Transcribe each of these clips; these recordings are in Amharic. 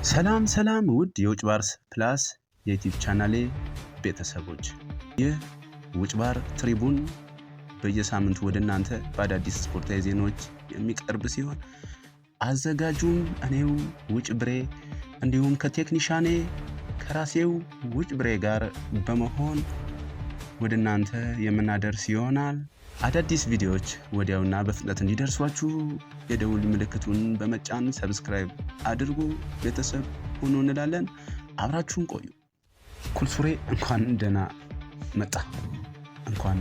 ሰላም ሰላም ውድ የውጭ ባርስ ፕላስ የዩቲዩብ ቻናሌ ቤተሰቦች፣ ይህ ውጭ ባር ትሪቡን በየሳምንቱ ወደ እናንተ በአዳዲስ ስፖርታዊ ዜናዎች የሚቀርብ ሲሆን አዘጋጁም እኔው ውጭ ብሬ እንዲሁም ከቴክኒሻኔ ከራሴው ውጭ ብሬ ጋር በመሆን ወደ እናንተ የምናደርስ ይሆናል። አዳዲስ ቪዲዮዎች ወዲያውና በፍጥነት እንዲደርሷችሁ የደውል ምልክቱን በመጫን subscribe አድርጉ፣ ቤተሰብ ሁኑ እንላለን። አብራችሁን ቆዩ። ኩልሱሬ እንኳን ደህና መጣ፣ እንኳን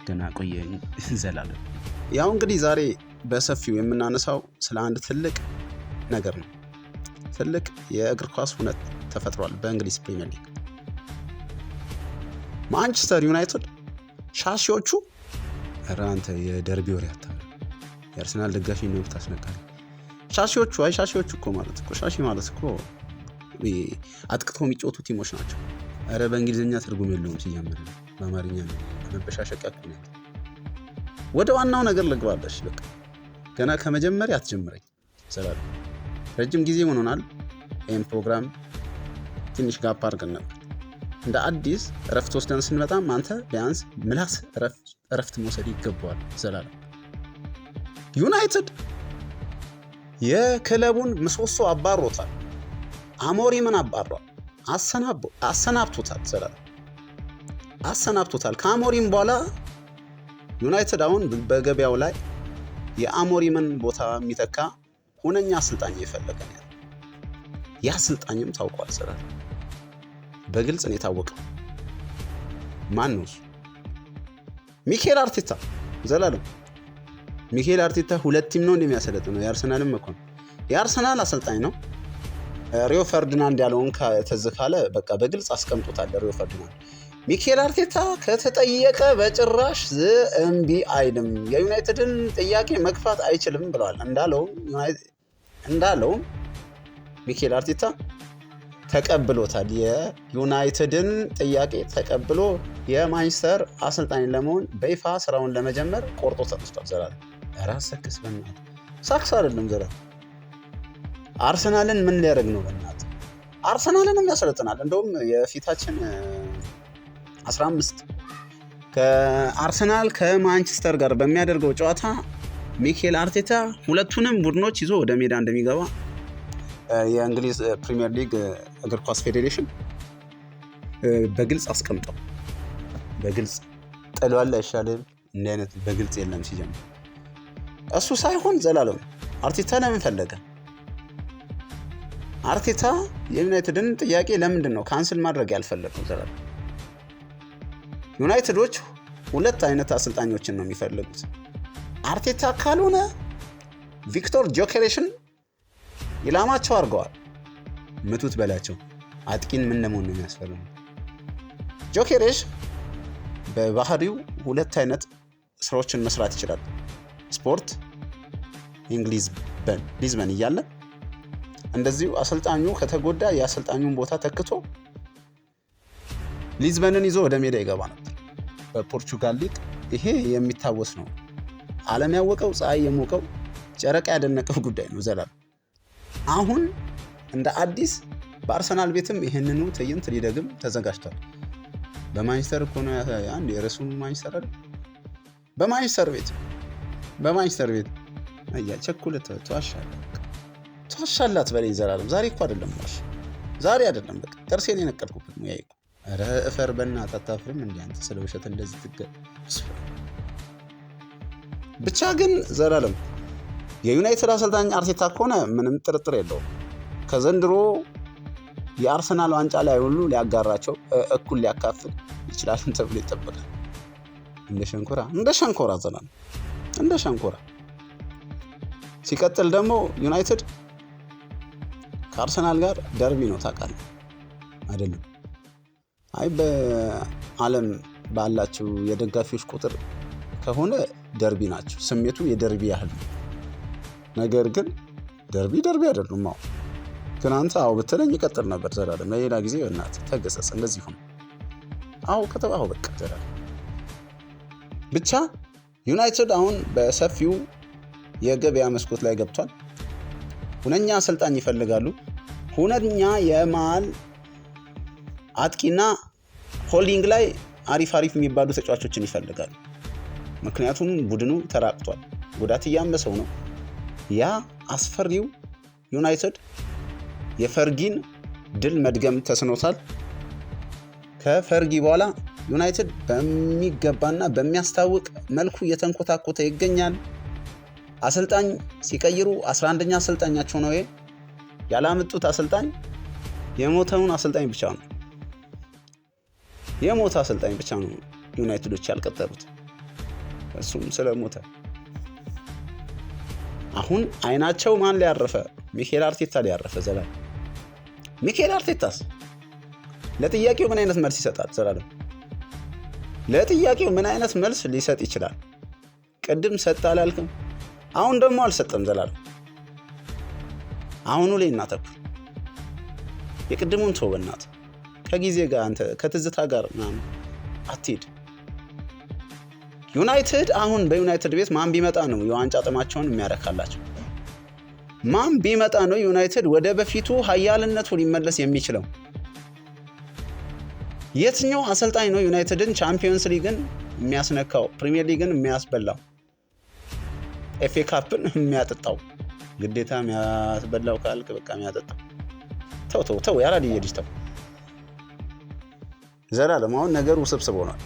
ደህና ቆየኝ ዘላለም። ያው እንግዲህ ዛሬ በሰፊው የምናነሳው ስለ አንድ ትልቅ ነገር ነው። ትልቅ የእግር ኳስ ሁነት ተፈጥሯል በእንግሊዝ ፕሪሚየር ሊግ። ማንቸስተር ዩናይትድ ሻሺዎቹ፣ ኧረ አንተ የደርቢ ወሬ አታውራ፣ የአርሰናል ደጋፊ ነው ታስነቃለህ። ሻሺዎቹ፣ አይ ሻሺዎቹ እኮ ማለት እኮ ሻሺ ማለት እኮ አጥቅተው የሚጫወቱ ቲሞች ናቸው። ኧረ በእንግሊዝኛ ትርጉም የለውም ሲጀምር፣ በአማርኛ ነው። መበሻሸቂያ እኮ ነው። ወደ ዋናው ነገር ልግባለሽ። በቃ ገና ከመጀመሪያ አትጀምረኝ ስላሉ ረጅም ጊዜ ሆኖናል። ይህም ፕሮግራም ትንሽ gap አድርገን ነበር። እንደ አዲስ እረፍት ወስደን ስንመጣም አንተ ቢያንስ ምላስ እረፍት መውሰድ ይገባዋል። ዘላለም ዩናይትድ የክለቡን ምሰሶ አባሮታል። አሞሪምን አባሯል፣ አሰናብቶታል። ዘላለም አሰናብቶታል። ከአሞሪም በኋላ ዩናይትድ አሁን በገበያው ላይ የአሞሪምን ቦታ የሚተካ ሁነኛ አሰልጣኝ እየፈለገ ነው። ያ አሰልጣኝም ታውቋል። ዘላለም በግልጽ ነው የታወቀው። ማን ነው እሱ? ሚኬል አርቴታ። ዘላለም ሚኬል አርቴታ ሁለት team ነው እንደሚያሰለጥነው፣ የአርሰናልም እኮ ነው። የአርሰናል አሰልጣኝ ነው። ሪዮ ፈርዲናንድ ያለውን ትዝ ካለ በቃ በግልጽ አስቀምጦታል። ሪዮ ፈርዲናንድ ሚኬል አርቴታ ከተጠየቀ በጭራሽ እምቢ አይልም፣ የዩናይትድን ጥያቄ መግፋት አይችልም ብለዋል። እንዳለውም ሚኬል አርቴታ ተቀብሎታል። የዩናይትድን ጥያቄ ተቀብሎ የማንቸስተር አሰልጣኝ ለመሆን በይፋ ስራውን ለመጀመር ቆርጦ ተነስቷል። ዘላለም ራስ ሰክስ፣ በእናትህ ሳክስ አይደለም ዘላለም። አርሰናልን ምን ሊያደርግ ነው? በእናትህ አርሰናልንም ያሰለጥናል። እንደውም የፊታችን 15 ከአርሰናል ከማንቸስተር ጋር በሚያደርገው ጨዋታ ሚኬል አርቴታ ሁለቱንም ቡድኖች ይዞ ወደ ሜዳ እንደሚገባ የእንግሊዝ ፕሪሚየር ሊግ እግር ኳስ ፌዴሬሽን በግልጽ አስቀምጠው፣ በግልጽ ጥሏል። አይሻልም? እንዲህ አይነት በግልጽ የለም። ሲጀምር እሱ ሳይሆን ዘላለም አርቴታ ለምን ፈለገ? አርቴታ የዩናይትድን ጥያቄ ለምንድን ነው cancel ማድረግ ያልፈለገው? ዘላለም ዩናይትዶች ሁለት አይነት አሰልጣኞችን ነው የሚፈልጉት። አርቴታ ካልሆነ ቪክቶር ጆኬሬሽን ኢላማቸው አድርገዋል። ምቱት በላቸው። አጥቂን ምን ለመሆን ነው የሚያስፈልገው? ጆኬሬሽ በባህሪው ሁለት አይነት ስራዎችን መስራት ይችላል። ስፖርቲንግ ሊዝበን እያለ እንደዚሁ አሰልጣኙ ከተጎዳ የአሰልጣኙን ቦታ ተክቶ ሊዝበንን ይዞ ወደ ሜዳ ይገባ ነበር። በፖርቹጋል ሊግ ይሄ የሚታወስ ነው። ዓለም ያወቀው፣ ፀሐይ የሞቀው፣ ጨረቃ ያደነቀው ጉዳይ ነው። ዘላለም አሁን እንደ አዲስ በአርሰናል ቤትም ይህንኑ ትዕይንት ሊደግም ተዘጋጅቷል። በማንቸስተር እኮ ነው፣ አንድ የረሱም ማንቸስተር አይደል? በማንቸስተር ቤት አያ ቸኩለት ትዋሻለህ፣ ትዋሻላት በለኝ ዘላለም። ዛሬ እኮ አይደለም ዋሽ፣ ዛሬ አይደለም፣ በቃ ጥርሴን የነቀልኩበት ሙያ እኮ። ኧረ እፈር በእናትህ፣ አታፍርም እንዴ አንተ ስለ ውሸት እንደዚህ ትገ ብቻ ግን ዘላለም የዩናይትድ አሰልጣኝ አርቴታ ከሆነ ምንም ጥርጥር የለውም። ከዘንድሮ የአርሰናል ዋንጫ ላይ ሁሉ ሊያጋራቸው፣ እኩል ሊያካፍል ይችላል ተብሎ ይጠበቃል። እንደ ሸንኮራ፣ እንደ ሸንኮራ ዘላለም፣ እንደ ሸንኮራ። ሲቀጥል ደግሞ ዩናይትድ ከአርሰናል ጋር ደርቢ ነው፣ ታውቃለህ አይደለም? አይ በዓለም ባላቸው የደጋፊዎች ቁጥር ከሆነ ደርቢ ናቸው። ስሜቱ የደርቢ ያህል ነው። ነገር ግን ደርቢ ደርቢ አይደሉም። አዎ ግን አንተ አዎ ብትለኝ ይቀጥል ነበር። ዘላለም ለሌላ ጊዜ በእናትህ ተገሰጽ። እንደዚህ ሁን። አዎ ከተባ አዎ በቃ ዘላለም ብቻ ዩናይትድ አሁን በሰፊው የገበያ መስኮት ላይ ገብቷል። ሁነኛ አሰልጣኝ ይፈልጋሉ። ሁነኛ የመሃል አጥቂና holding ላይ አሪፍ አሪፍ የሚባሉ ተጫዋቾችን ይፈልጋሉ። ምክንያቱም ቡድኑ ተራቅቷል፣ ጉዳት እያመሰው ነው። ያ አስፈሪው ዩናይትድ የፈርጊን ድል መድገም ተስኖታል። ከፈርጊ በኋላ ዩናይትድ በሚገባና በሚያስታውቅ መልኩ እየተንኮታኮተ ይገኛል። አሰልጣኝ ሲቀይሩ 11ኛ አሰልጣኛቸው ነው። ያላመጡት አሰልጣኝ የሞተውን አሰልጣኝ ብቻ ነው። የሞተ አሰልጣኝ ብቻ ነው ዩናይትዶች ያልቀጠሩት፣ እሱም ስለሞተ። አሁን አይናቸው ማን ላይ ያረፈ? ሚኬል አርቴታ ላይ ያረፈ። ዘላለም ሚኬል አርቴታስ ለጥያቄው ምን አይነት መልስ ይሰጣል? ዘላለም ለጥያቄው ምን አይነት መልስ ሊሰጥ ይችላል? ቅድም ሰጠ አላልክም? አሁን ደግሞ አልሰጠም። ዘላለም አሁኑ ላይ እናተኩር። የቅድሙን ተው በእናትህ፣ ከጊዜ ጋር አንተ ከትዝታ ጋር ምናምን አትሂድ። ዩናይትድ አሁን በዩናይትድ ቤት ማን ቢመጣ ነው የዋንጫ ጥማቸውን የሚያረካላቸው? ማን ቢመጣ ነው ዩናይትድ ወደ በፊቱ ሀያልነቱ ሊመለስ የሚችለው? የትኛው አሰልጣኝ ነው ዩናይትድን ቻምፒዮንስ ሊግን የሚያስነካው፣ ፕሪሚየር ሊግን የሚያስበላው፣ ኤፍኤ ካፕን የሚያጠጣው? ግዴታ የሚያስበላው ካልክ በቃ የሚያጠጣው። ተው ተው ተው፣ ያራድዬ ልጅ ተው። ዘላለም አሁን ነገሩ ውስብስብ ሆኗል።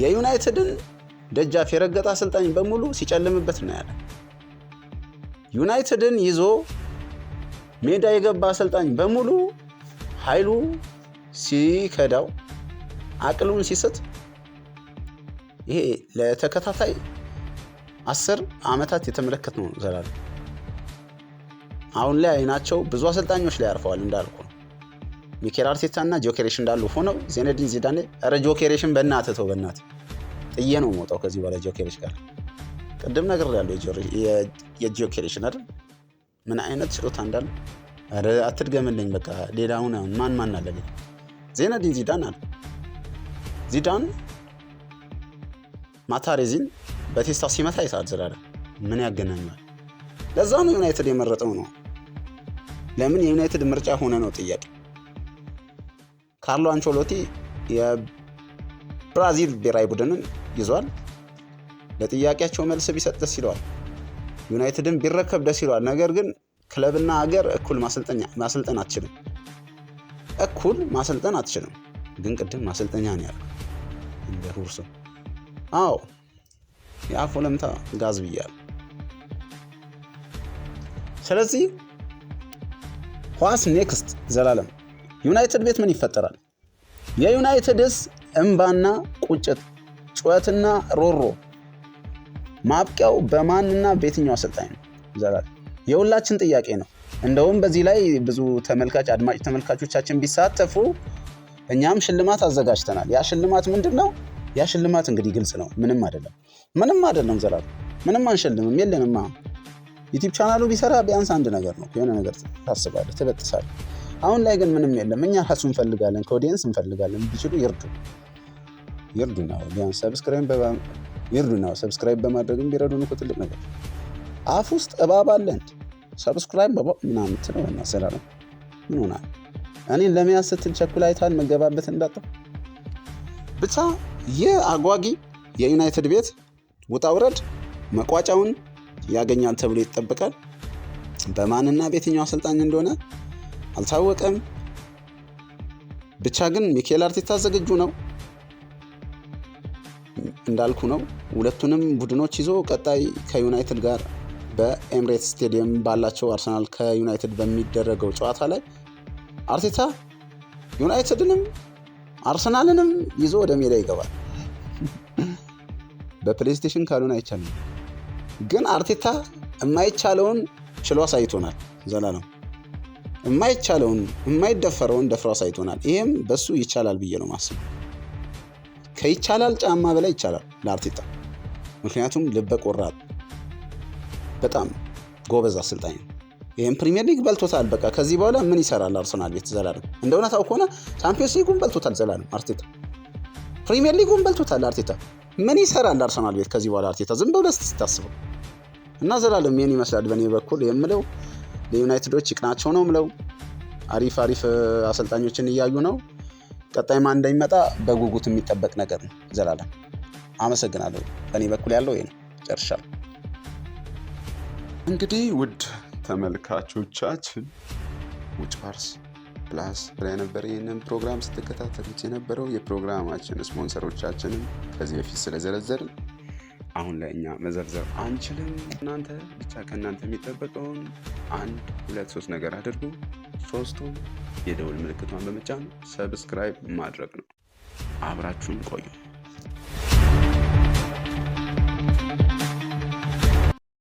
የዩናይትድን ደጃፍ የረገጠ አሰልጣኝ በሙሉ ሲጨልምበት እናያለን። ዩናይትድን ይዞ ሜዳ የገባ አሰልጣኝ በሙሉ ኃይሉ ሲከዳው፣ አቅሉን ሲስት፣ ይሄ ለተከታታይ 10 ዓመታት የተመለከትነው ነው። ዘላለም አሁን ላይ አይናቸው ብዙ አሰልጣኞች ላይ አርፈዋል። እንዳልኩ ነው፣ ሚኬል አርቴታ እና ጆኬሬሽ እንዳሉ ሆነው ዜነዲን ዚዳኔ፣ ኧረ ጆኬሬሽን በእናትህ ተው፣ በእናትህ ጥዬ ነው የምወጣው ከዚህ በኋላ ጆኬሬሽ ጋር። ቅድም ነግሬሃለሁ የጆኬሬሽን አይደል ምን አይነት ችሎታ እንዳለ። ኧረ አትድገምልኝ በቃ። ሌላውን አሁን ማን ማን አለ? ሌላ ዜነዲን ዚዳን አለ። ዚዳን ማታሬዚን በቴስታ ሲመታ አይተሃል። ዘላለም ምን ያገናኘዋል? ለዛ ነው ዩናይትድ የመረጠው ነው። ለምን የዩናይትድ ምርጫ ሆነ ነው ጥያቄ። ካርሎ አንቸሎቲ የብራዚል ብሔራዊ ቡድንን ይዟል። ለጥያቄያቸው መልስ ቢሰጥ ደስ ይለዋል። ዩናይትድን ቢረከብ ደስ ይለዋል። ነገር ግን ክለብና ሀገር እኩል ማሰልጠን አትችልም። እኩል ማሰልጠን አትችልም። ግን ቅድም ማሰልጠኛ ነው ያልኩት እንደ ሁርሶ። አዎ የአፍ ወለምታ ጋዝ ብያለሁ። ስለዚህ what's next ዘላለም ዩናይትድ ቤት ምን ይፈጠራል? የዩናይትድስ እምባና ቁጭት፣ ጩኸትና ሮሮ ማብቂያው በማንና በየትኛው አሰልጣኝ ነው? ዘላለም የሁላችን ጥያቄ ነው። እንደውም በዚህ ላይ ብዙ ተመልካች አድማጭ ተመልካቾቻችን ቢሳተፉ እኛም ሽልማት አዘጋጅተናል። ያ ሽልማት ምንድን ነው? ያ ሽልማት እንግዲህ ግልጽ ነው። ምንም አይደለም፣ ምንም አይደለም። ዘላለም ምንም አንሸልምም፣ የለንማ። ዩቲዩብ ቻናሉ ቢሰራ ቢያንስ አንድ ነገር ነው፣ የሆነ ነገር ታስባለህ፣ ትበጥሳለህ። አሁን ላይ ግን ምንም የለም። እኛ ራሱ እንፈልጋለን፣ ከ audience እንፈልጋለን። ቢችሉ ይርዱ፣ ይርዱና ቢያንስ subscribe ይርዱና፣ subscribe በማድረግም ቢረዱን እኮ ትልቅ ነገር። አፍ ውስጥ እባብ አለ እንዴ? Subscribe ምናምን ትለውና ዘላለም ምን ሆናል? እኔን ለመያዝ ስትል ቸኩላ አይተሃል መገባበት እንዳጣ። ብቻ ይህ አጓጊ የዩናይትድ ቤት ውጣ ውረድ መቋጫውን ያገኛል ተብሎ ይጠበቃል። በማንና በየትኛው አሰልጣኝ እንደሆነ አልታወቀም። ብቻ ግን ሚኬል አርቴታ ዝግጁ ነው እንዳልኩ ነው። ሁለቱንም ቡድኖች ይዞ ቀጣይ ከዩናይትድ ጋር በኤምሬትስ ስቴዲየም ባላቸው አርሰናል ከዩናይትድ በሚደረገው ጨዋታ ላይ አርቴታ ዩናይትድንም አርሰናልንም ይዞ ወደ ሜዳ ይገባል። በፕሌይስቴሽን ካልሆነ አይቻልም። ግን አርቴታ የማይቻለውን ችሎ አሳይቶናል። ዘላለም የማይቻለውን የማይደፈረውን ደፍሮ አሳይቶናል። ይሄም በሱ ይቻላል ብዬ ነው ማስበው። ከይቻላል ጫማ በላይ ይቻላል ለአርቴታ። ምክንያቱም ልበ ቆራጥ በጣም ጎበዝ አሰልጣኝ ነው። ይህም ፕሪሚየር ሊግ በልቶታል። በቃ ከዚህ በኋላ ምን ይሰራል አርሰናል ቤት? ዘላለም እንደ እውነታው ከሆነ ቻምፒዮንስ ሊጉን በልቶታል። ዘላለም አርቴታ ፕሪሚየር ሊጉን በልቶታል። አርቴታ ምን ይሰራል አርሰናል ቤት ከዚህ በኋላ አርቴታ ዝም ብለህ ስታስበው? እና ዘላለም ይህን ይመስላል በእኔ በኩል የምለው። ለዩናይትዶች ይቅናቸው ነው ምለው። አሪፍ አሪፍ አሰልጣኞችን እያዩ ነው። ቀጣይ ማን እንደሚመጣ በጉጉት የሚጠበቅ ነገር ነው። ዘላለም አመሰግናለሁ። በእኔ በኩል ያለው ይሄ ነው። ጨርሻለሁ። እንግዲህ ውድ ተመልካቾቻችን ውጭ ባርስ ፕላስ ላይ ነበር ይህንን ፕሮግራም ስትከታተሉት የነበረው። የፕሮግራማችን ስፖንሰሮቻችንን ከዚህ በፊት ስለዘረዘርን አሁን ላይ እኛ መዘርዘር አንችልም። እናንተ ብቻ ከእናንተ የሚጠበቀውን አንድ ሁለት ሶስት ነገር አድርጉ። ሶስቱም የደውል ምልክቷን በመጫን subscribe ማድረግ ነው። አብራችሁን ቆዩ።